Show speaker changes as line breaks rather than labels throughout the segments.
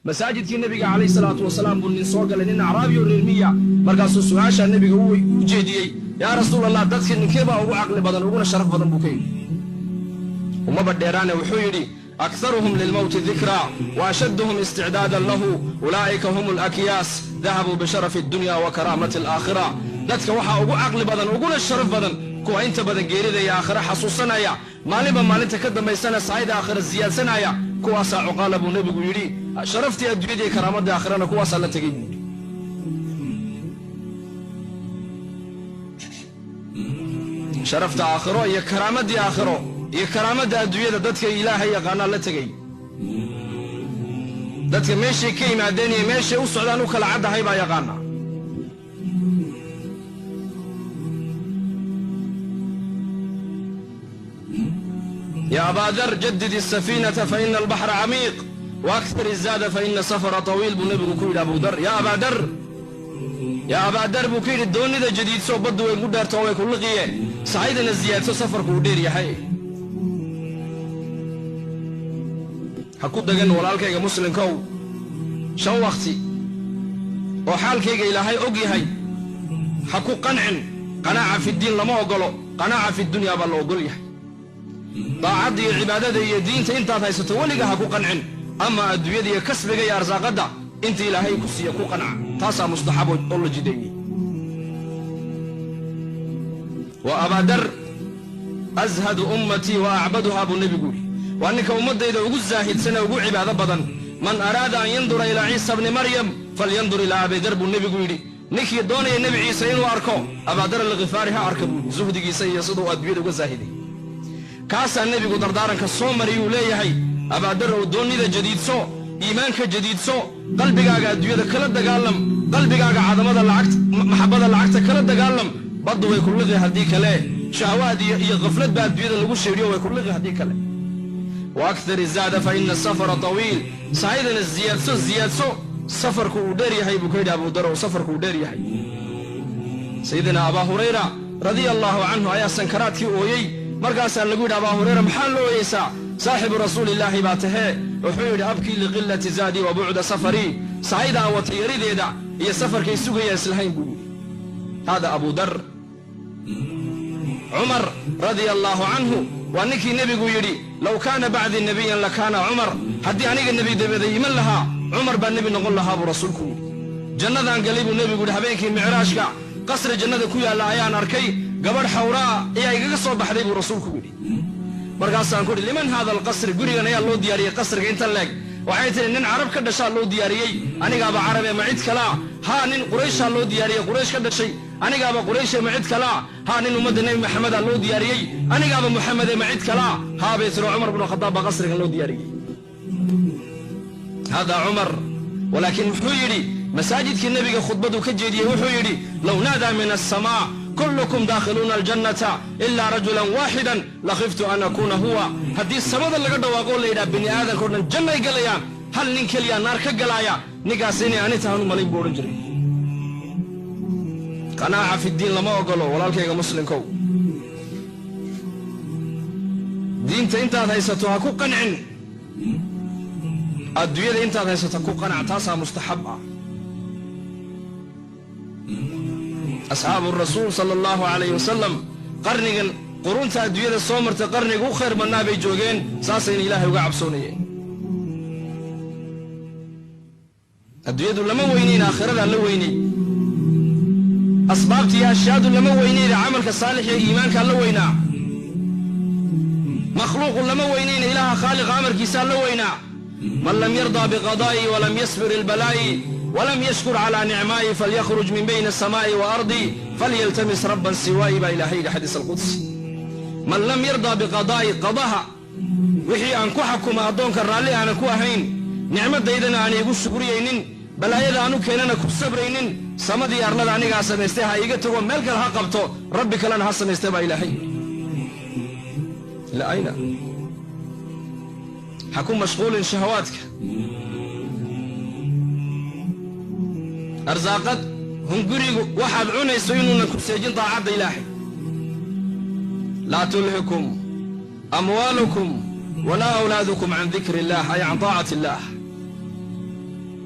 Masaajidkii Nebiga calayhi salaatu wasalaam buu nin soo galay, nin acraabi oo reer miya. Markaasuu su-aashaa Nebiga u jeediyey: "Yaa Rasuul Allah, dadkii ninkee baa ugu caqli badan, uguna sharaf badan?" buu ka yidhi. Umaba dheeraane, wuxuu yidhi: "أكثرهم للموت ذكرا وأشدهم استعدادا له أولئك هم الأكياس ذهبوا بشرف الدنيا وكرامة الآخرة." Dadka waxaa ugu caqli badan, uguna sharaf badan kuwa inta badan geerida iyo aakhira xasuusanaya, maalinba maalinta ka dambaysana sahayda aakhira siyaadsanaya. Kuwaasaa cuqaala, buu Nebigu yidhi. Sharaftii adduunyada iyo karaamadii aakhirana kuwaasaa la tegey, buu yidhi. Sharafta aakhiro iyo karaamadii aakhiro iyo karaamadda adduunyada dadka Ilaahay yaqaanaa la tegey. Dadka meeshay ka yimaadeen iyo meeshay u socdaan u kala caddahay baa yaqaana. يا أبا ذر، جدد السفينة فإن البحر عميق، وأكثر الزاد فإن السفر طويل, buu Nebigu ku yidhi Abu Dar. يا أبا ذر، يا أبا ذر, buu ku yidhi, doonida jadiidso, baddu way ku dheerto, way ku liqiye, sahaydana ziyaadso, safarku uu dheer yahay. Ha ku dagan, walaalkayga muslimkow, shan wakti oo xaalkayga Ilaahay og yahay. Ha ku qancin. قناعة في الدين lama ogolo, قناعة في الدنيا baa la ogol yahay. Daacadda iyo cibaadada iyo diinta intaad haysato weliga ha ku qancin, ama adduunyada iyo kasbiga iyo arsaaqadda inta Ilaahay ku siiya ku qanca. Taasaa mustaxab oo la jideeyey. Wa Abaa Dar أزهد أمتي وأعبدها, buu Nebigu yidhi. Waa ninka ummaddayda ugu zaahidsan ee ugu cibaado badan. "من أراد أن ينظر إلى عيسى بن مريم فلينظر إلى أبي ذر," buu Nebigu yidhi. Ninkii doonaya Nebi Ciise inuu arko, Abaadar Alkhifaari ha arka, buu yidhi. Zuhdigiisa iyo siduu adduunyada uga zaahiday kaasaa Nebigu dardaaranka soo mariyuu leeyahay: "Abaadar ow, doonnida jadiidso, iimaanka jadiidso, qalbigaaga adduunyada kala dagaalam, qalbigaaga cadamada lacagta, maxabada lacagta kala dagaalam. Baddu way ku liqi haddii kale. Shahwaad iyo khaflad baa adduunyada lagu sheedhiyo, way ku liqi haddii kale. وأكثر الزاد فإن السفر طويل." Sahaydana ziyaadso, ziyaadso, safarku uu dheer yahay, buu ka yidhi Abudarow, safarku uu dheer yahay. Sayidina Abaa Hurayra radia Allaahu canhu ayaa sankaraadkii ooyey. Markaasaa lagu yidhi: "Abaa Hurayra, maxaa loo ooyeysaa? Saaxibu Rasuulillaahi baa tahee." Wuxuu yidhi: "أبكي لقلة زادي وبعد سفري." Sahayda aan wata yarideeda iyo safarkay sugaya islahayn, buu yidhi. Hada Abu Dar. Cumar radia Allaahu canhu waa ninkii Nebigu yidhi: "لو كان بعدي نبيا لكان عمر." Haddii aniga nebi dabaday iman lahaa, Cumar baa nebi noqon lahaa, buu Rasuulku yidhi. "Jannadaan galay," buu Nebigu yidhi, "habeenkii micraashka. Qasri jannada ku yaalla ayaan arkay. Gabadh xawraa ayaa igaga soo baxday," buu Rasuulku yidhi. "Markaasaan ku idhi: لمن هذا القصر? Gurigan ayaa loo diyaariyey, qasriga inta leeg?" Waxay tihi: "Nin Carab ka dhashaa loo diyaariyey." "Anigaaba Carabe, ma cid kalaa?" "Haa, nin Qurayshaa loo diyaariyey, Quraysh ka dhashay." "Anigaaba Qurayshe, ma cid kalaa?" "Haa, nin ummadda Nebi Maxamedaa loo diyaariyey." "Anigaaba Muxamede, ma cid kalaa?" "Haa," bay tiri, "Cumar bnu Khadaab baa qasrigan loo diyaariyey." Hada Cumar. Walaakiin muxuu yidhi masaajidkii Nebiga khudbaduu ka jeediyey? Wuxuu yidhi: "لو نادى من السماء كلكم داخلون الجنة إلا رجلا واحدا لخفت أن أكون هو." Haddii samada laga dhawaaqo, la yidhaha bini aadamka o dhan jannay galayaan, hal nin keliya naar ka galaaya, ninkaas inay ani tahan u malayn, buu odhan jiray. قناعة في الدين lama ogolo, walaalkayga muslimkow. Diinta intaad haysato ha ku qancin, adduunyada intaad haysato ku qanac. Taasaa mustaxab ah. Asxaabu Rasuul sala Allahu calayh wasalam, qarnigan qurunta adduunyada soo martay qarniga u khayr badnaa bay joogeen. Saasayna Ilaahay uga cabsoonayeen. Adduunyadu lama weynayn, aakhiradaa la weynay. Asbaabta iyo ashyaadu lama weynayna, camalka saalix iyo iimaankaa la weynaa. Makhluuqu lama weynayna, Ilaaha Khaaliqa amarkiisaa la weynaa. "من لم يرض بقضائي ولم يصبر لبلائي ولم يشكر على نعمائي فليخرج من بين سمائي وأرضي فليلتمس ربا سواي," baa Ilahay yidhi, xadiis alqudsi. "من لم يرض بقضائي," qadaha wixii aan ku xakuma addoonka raalli aanan ku ahayn, nicmadaydana aan iigu shukriyaynin, balaayada aan u keenana ku sabraynin, samadii arlada anigaa samaystay, ha iiga tago, meel kale ha qabto, rabbi kalena ha samaystay, baa Ilaahay yidhi. Ila ayna? Ha ku mashquulin shahawaadka, arsaaqad, hungurigu waxaad cunayso inuunan ku seejin daacadda Ilaahay. "لا تلهكم أموالكم ولا أولادكم عن ذكر الله," أي عن طاعة الله.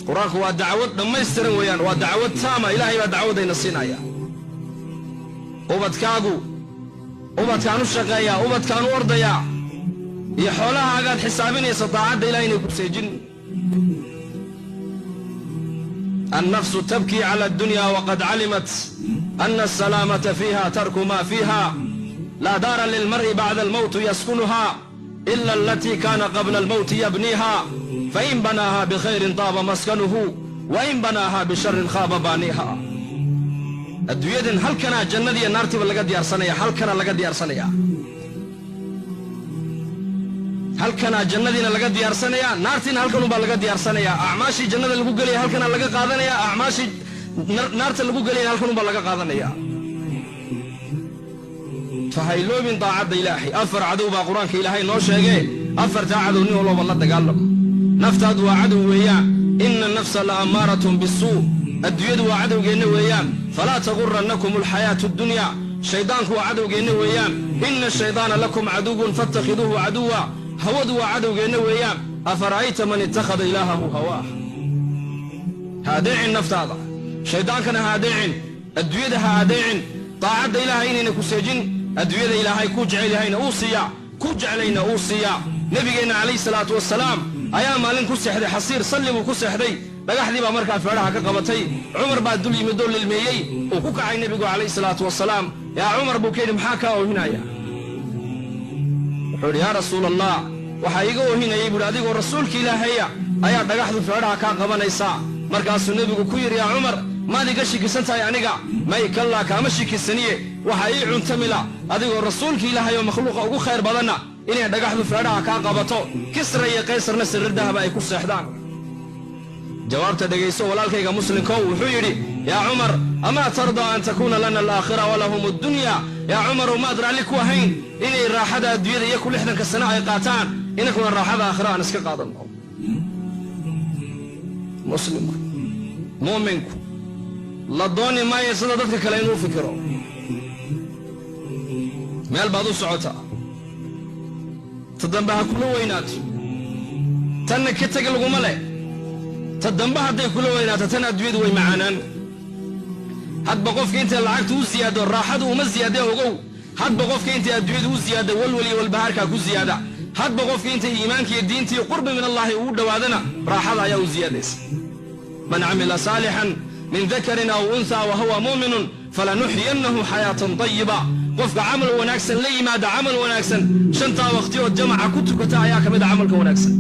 Qur-aanku waa dacwad dhammaystiran weeyaan, waa dacwad taama. Ilaahay baa dacwadayna siinaya. Ubadkaagu, ubadkaan u shaqeeyaa, ubadkaan u ordayaa iyo xoolahaagaad xisaabinaysa daacadda ilahay inay ku seejin. Annafsu tabkii cala addunya waqad calimat ana asalaamata fiiha tarku maa fiiha, laa daara lilmar'i bacda almowti yaskunuha ila alatii kaana qabla almowti yabniiha, fain banaaha bikhayrin taaba maskanuhu, wain banaaha bisharin khaaba baaniiha. Adduunyadan halkanaa jannadiiyo naartiiba laga diyaarsanaya, halkanaa laga diyaarsanaya, halkanaa jannadiina laga diyaarsanaya, naartiina halkanunbaa laga diyaarsanaya. Acmaashii jannada lagu gelaya halkanaa laga qaadanaya, acmaashii naarta lagu gelayana halkanunbaa laga qaadanaya. Fahayloobin daacadda Ilaahay. Afar cadow baa Qur-aanka Ilaahay noo sheegee, afartaa cadow nin walooba la dagaalam. Naftaadu waa cadow weeyaan, ina annafsa la ammaaratun bisuu. Adduunyadu waa cadowgeenna weeyaan, falaa tagurannakum alxayaatu addunya. Shayddaanku waa cadowgeenna weeyaan, ina ashaydaana lakum caduwun fatakhiduuhu caduwa. Hawadu waa cadowgeenna weeyaan, afara'ayta man ittakhada ilaahahu hawaah. Ha adeecin naftaada, shayddaankana ha adeecin, adduunyada ha adeecin. Daacadda Ilaahay inayna ku seejin. Adduunyada Ilaahay kuu jecel yahayna uu siiyaa, ku jeclayna uu siiyaa. Nebigeenna calayhi salaatu wasalaam ayaa maalin ku seexday xasiir, salli buu ku seexday. Dhagaxdii baa markaa feedhaha ka qabatay. Cumar baa dul yimidoo lilmeeyey. Uu ku kacay nebigu calayhi salaatu wasalaam. Yaa Cumar, buu ka yidhi, maxaa kaa oohinaya? Wuxuu yidhi, yaa Rasuul Allah, waxaa iiga oohinayay, buuhi, adigoo rasuulka Ilaahaya ayaa dhagaxdu feedhaha kaa qabanaysaa. Markaasuu nebigu ku yidhi, yaa Cumar, maad iga shikisan tahay aniga? May, kallaa, kaama shikisaniye. Waxaa ii cuntamila adigoo rasuulka Ilaahay oo makhluuqa ugu khayr badanna inay dhagaxdu feedhaha kaa qabato, Kisra iyo Qaysarna sariir dahaba ay ku seexdaan. Jawaabta dhegayso, walaalkayga muslimkow. Wuxuu yidhi, yaa Cumar, amaa tardaa an takuuna lana alaakhira walahum addunya? Yaa Cumarow, maad raalli ku ahayn inay raaxada adduunyada iyo ku 60-ka sano ay qaataan, inankuna raaxada aakhira aan iska qaadanno? Muslimku, mu'minku, la dooni maayo sida dadka kale inuu fikiro. Meel baad u socotaa, ta dambe ha kula weynaato, tanna ka teg laguma leh. Ta dambe hadday kula weynaato, tan adduunyadu way macaanaan. Hadba qofka intay lacagtu u siyaado, raaxadu uma siyaadee, ogow. Hadba qofka intay adduunyadu u siyaado, walwal iyo walbahaarkaa ku siyaada. Hadba qofka intay iimaanka iyo diinta iyo qurbi min Allaahi ugu dhowaadana, raaxada ayaa u siyaadaysa. Man camila saalixan min dakarin aw unthaa wa huwa mu'minun falanuxyiyannahu xayaatan tayiba. Qofka camal wanaagsan la yimaada, camal wanaagsan, shantaa waqti ood jamaca ku tukata ayaa ka mid a camalka wanaagsan.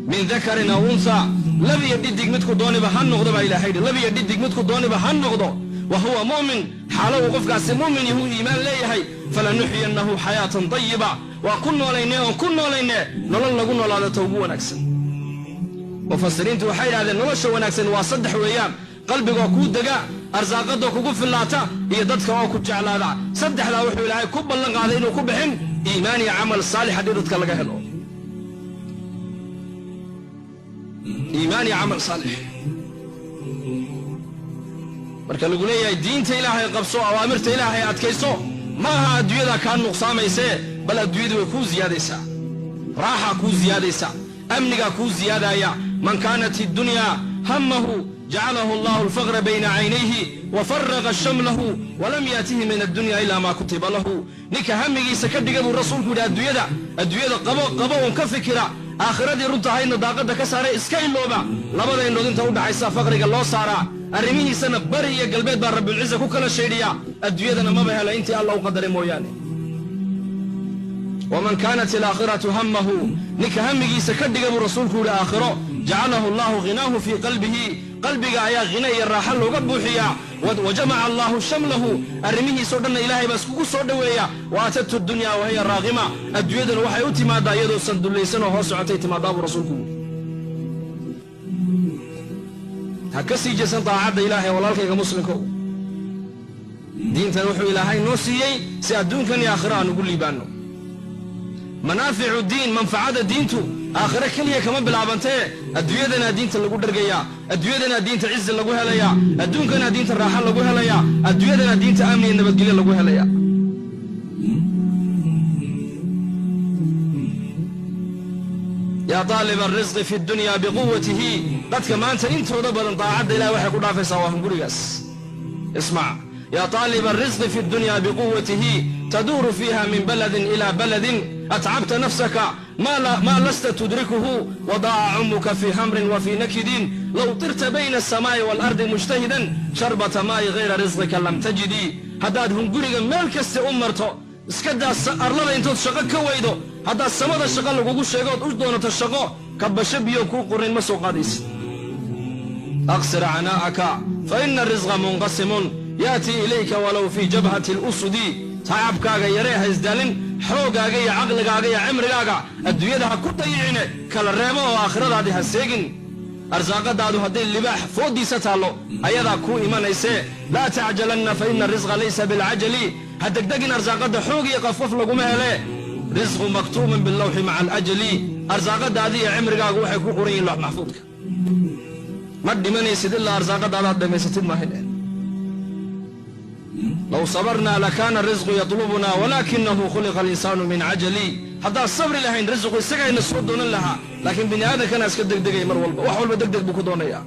Min dakarin aw unthaa, lab iyo dhidig midku dooniba ha noqdo, baa Ilahay yidhi. Lab iyo dhidig midku dooniba ha noqdo, wa huwa mu'min, xaalo uu qofkaasi mu'min yahu, iimaan leeyahay, falanuxyiyannahu xayaatan tayiba, waa ku noolaynee oon ku noolaynee nolol lagu noolaado ta ugu wanaagsan. Mufasiriintu waxay yidhahdeen, nolosha wanaagsan waa saddex weeyaan: qalbigoo kuu dega, arsaaqadoo kugu fillaata, iyo dadka oo ku jeclaada. Saddexdaa wuxuu Ilaahay ku ballan qaaday inuu ku bixin iimaan iyo camal saalix haddii dadka laga helo iimaan iyo camal saalix. Marka lagu leeyahay diinta Ilaahay qabso, awaamirta Ilaahay adkayso, ma aha adduunyada kaa nuqsaamaysee, bal adduunyadu way kuu siyaadaysaa, raaxaa kuu siyaadaysa, amnigaa kuu siyaadaaya. Man kaanat iddunyaa hammahu jacalahu Allahu alfaqra bayna caynayhi wa faraqa shamlahu walam yaatihi min addunya ilaa maa kutiba lahu. Ninka hamigiisa ka dhiga, buu rasuulku yidhi, adduunyada, adduunyada qabo qabo uun ka fikira, aakhiradii runta ahaydna daaqadda ka saaray, iska ilooba, labada indhood inta u dhaxaysa faqriga loo saaraa, arrimihiisana bari iyo galbeed baa Rabbilciza ku kala shaydhiyaa, adduunyadana maba hela intii Alla u qadaray mooyaane. Waman kaanat alaakhiratu hammahu, ninka hamigiisa ka dhiga, buu rasuulku yidhi, aakhiro, jacalahu Allahu ghinaahu fii qalbihi, qalbiga ayaa khina iyo raaxo looga buuxiyaa, wa jamaca Allahu shamlahu, arrimihiisao dhanna Ilaahay baa iskugu soo dhoweeya, wa atathu dunya wahiya raaqima, adduunyaduna waxay u timaadaa iyadoo sandullaysanoo hoos socotay timaadaa, buu rasuulku yidhi. Ha ka sii jeesan daacadda Ilaahay, walaalkayga muslimkow. Diintan wuxuu Ilaahay noo siiyey si adduunkan iyo aakhiro aan ugu liibaanno. Manaaficu diin, manfacada diintu aakhiro keliya kama bilaabantee, adduunyadanaa diinta lagu dhargayaa, adduunyadanaa diinta cizi lagu helayaa, adduunkanaa diinta raaxo lagu helayaa, adduunyadanaa diinta amni iyo nabadgelyo lagu helayaa. Yaa taaliba alrisqi fi dunya biquwatihi. Dadka maanta intooda badan daacadda ilahi waxay ku dhaafaysaa waa hungurigaas. Ismac: yaa taaliba alrisqi fi dunya biquwatihi, taduuru fiiha min baladin ila baladin, atcabta nafsaka maa lasta tudrikuhu, wadaaca cumuka fii hamrin wa fii nakidin. Low tirta bayna alsamaa'i waalardi mujtahidan, sharbata maa'i hayra risqika lam tajidii. Haddaad hunguriga meel kasta u marto, iska daa arlada intood shaqo ka weydo, haddaad samada shaqo lagugu sheegood u doonato shaqo, kabasho biyo kuu qorin ma soo qaadaysid. Aqsir canaa'aka, fa ina arisqa munqasimun, yaatii ilayka walow fii jabhati lusudi. Tacabkaaga yaree, ha isdaalin. Xoogaaga iyo caqligaaga iyo cimrigaaga adduunyada ha ku dayicine, kala reebo oo aakhiradaadii ha seegin. Arsaaqadaadu hadday libaax fooddiisa taallo, ayadaa kuu imanaysee. Laa tacjalanna, fa ina arisqa laysa bilcajali. Ha degdegin, arsaaqadda xoog iyo qafqaf laguma hele. Risqu maktuubun billawxi maca alajali. Arsaaqadaadii iyo cimrigaagu waxay ku qoran yihin loox maxfuudka. Ma dhimanaysid ilaa arsaaqadaadaad dhammaysatid maahayn. Low sabarnaa lakaana risqu yatlubuna, walaakinahu khuliqa alinsaanu min cajali. Haddaan sabri lahayn, risqu isagayna soo doonan lahaa, laakiin bini aadamkana iska degdegay mar walba, wax walba degdeg buu ku doonayaa.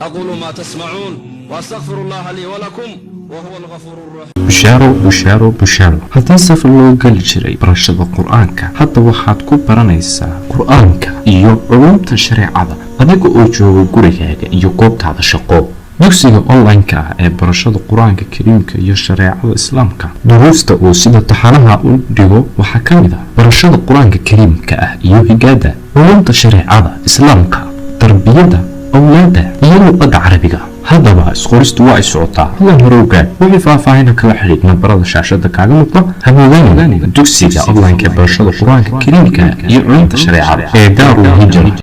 Aquulu maa tasmacuun waastaqfiru allaha lii walakum, wa huwa algafuur raxiim.
Bushaaro, bushaaro, bushaaro! Haddii safar loo geli jiray barashada Qur-aanka, hadda waxaad ku baranaysaa Qur-aanka iyo culumta shareecada adiga oo jooga gurigaaga iyo goobtaada shaqo. Dugsiga online-ka ah ee barashada Qur-aanka Kariimka iyo shareecada Islaamka, duruusta uu sida taxanaha u dhigo waxaa ka mid ah barashada Qur-aanka Kariimka ah iyo higaada, culumta shareecada Islaamka, tarbiyada awlaada iyo luqadda Carabiga. Haddaba isqoristu waa ay socotaa, hadan hore ogaad. Wixii faahfaahina kala xidhiid nambarada shaashada kaaga muuqda. Hamoodaan dugsiga online-ka ee barashada Qur-aanka Kariimka iyo culumta shareecada ee Daarul Hijra.